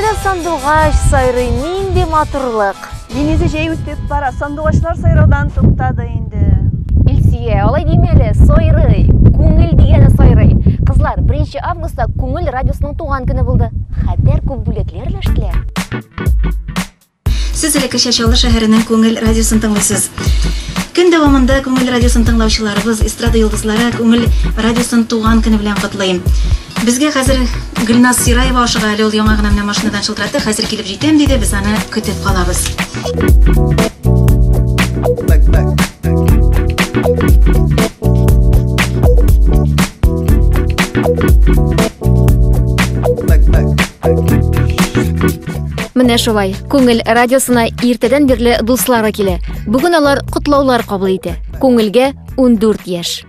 Әллә сандугач сайрый, нинди матурлык! Денизе җәй үтеп бара, сандугачлар сайраудан туктады инде. Илсөя, алай димә әле, сайрый, күңел дигәне сайрый. Кызлар, 1 августта Күңел радиосының туган көне булды. Хәтәр күп бүләкләр өләштеләр. Сез элеккечә Чаллы шәһәренең Күңел радиосын тыңлыйсыз. Көн дәвамында Күңел радиосын тыңлаучыларыбыз, эстрада йолдызлары Күңел радиосын туган көне белән котлыйм. Безгә хәзер Гөлназ Сираева ашыга, әле ул яңа гына менә машинадан шылтыратты, хәзер килеп җитәм диде, без аны көтеп калабыз. Менә шулай, Күңел радиосына иртәдән бирле дуслары килә. Бүген алар котлаулар кабул итә. Күңелгә 14 яшь.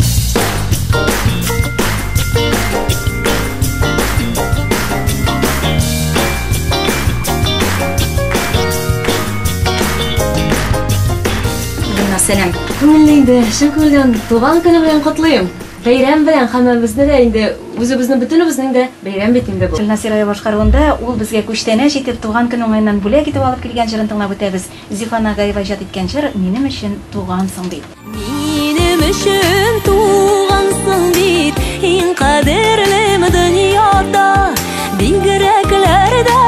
Сәлам. Күңелле инде, чын күңелдән туган көне белән котлыйм. Бәйрәм белән һәммәбезне дә инде, үзебезнең бөтенебезнең дә бәйрәм бит инде бу. Гөлназ Сираева башкаруында ул безгә күчтәнәч итеп туган көн уңаеннан бүләк итеп алып килгән җырын тыңлап үтәбез. Зифа Нагаева иҗат иткән җыр Минем өчен тугансың бит. Минем өчен тугансың бит, иң кадерлем дөньяда. Бигрәкләр дә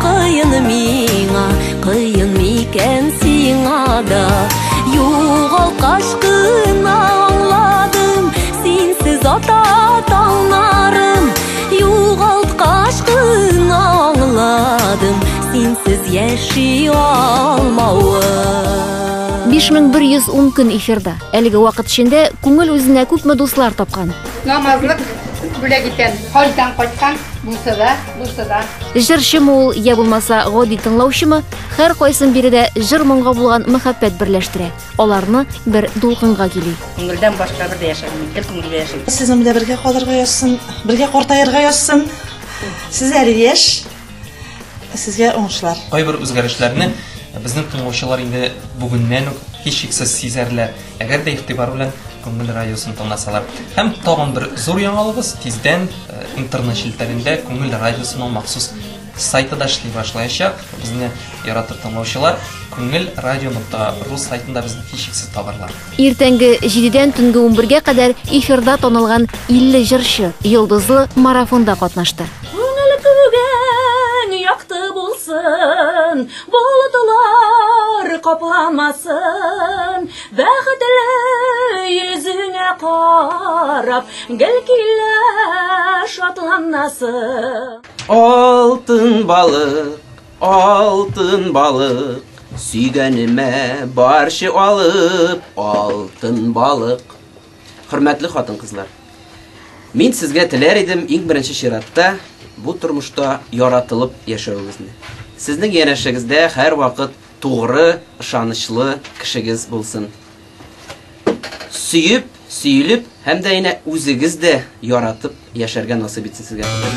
кыен миңа, кыен микән сиңа да. Югалткач кына аңладым, синсез ата таңнарым. Югалткач кына аңладым, синсез яши алмавым. 5110 көн эфирда. Әлеге вакыт эчендә күңел үзенә күпме дуслар тапкан. Намазлык бүләк иткән, хаҗдан кайткан, булса да, булса да. Җырчымы ул, я булмаса гади тыңлаучымы, һәр кайсын биредә җыр-моңга булган мәхәббәт берләштерә. Аларны бер дулкынга көйли. Күңелдән башка бер дә яшәмим, гел күңелгә яшим. Сезнең белән бергә калырга язсын, бергә картаерга язсын. Сез әле яшь, сезгә уңышлар. Кайбер үзгәрешләрне безнең тыңлаучылар инде бүгеннән үк һичшиксез сизәрләр, әгәр дә игътибар белән Күңел радиосын тыңласалар. Һәм тагын бер зур яңалыгыбыз, тиздән интернет челтәрендә Күңел радиосының махсус сайты да эшли башлаячак. Безне яратып тыңлаучылар күңел радио.ру сайтында безне һичшиксез табарлар. Иртәнге 7-дән төнге 11-гә кадәр эфирда танылган 50 җырчы йолдызлы марафонда катнашты. Күңел күгең якты булсын, болытлар капламасын, бәхетле йөзеңә карап, гел килә шатланасың. Алтын балык, алтын балык, сөйгәнемә барчы алып, алтын балык. Хөрмәтле хатын-кызлар, мин сезгә теләр идем иң беренче чиратта бу тормышта яратылып яшәвегезне. Сезнең янәшәгездә һәрвакыт тугры, ышанычлы кешегез булсын. Сөеп, сөелеп һәм дә инә үзегез дә яратып яшәргә насыйп итсен сезгә Ходай.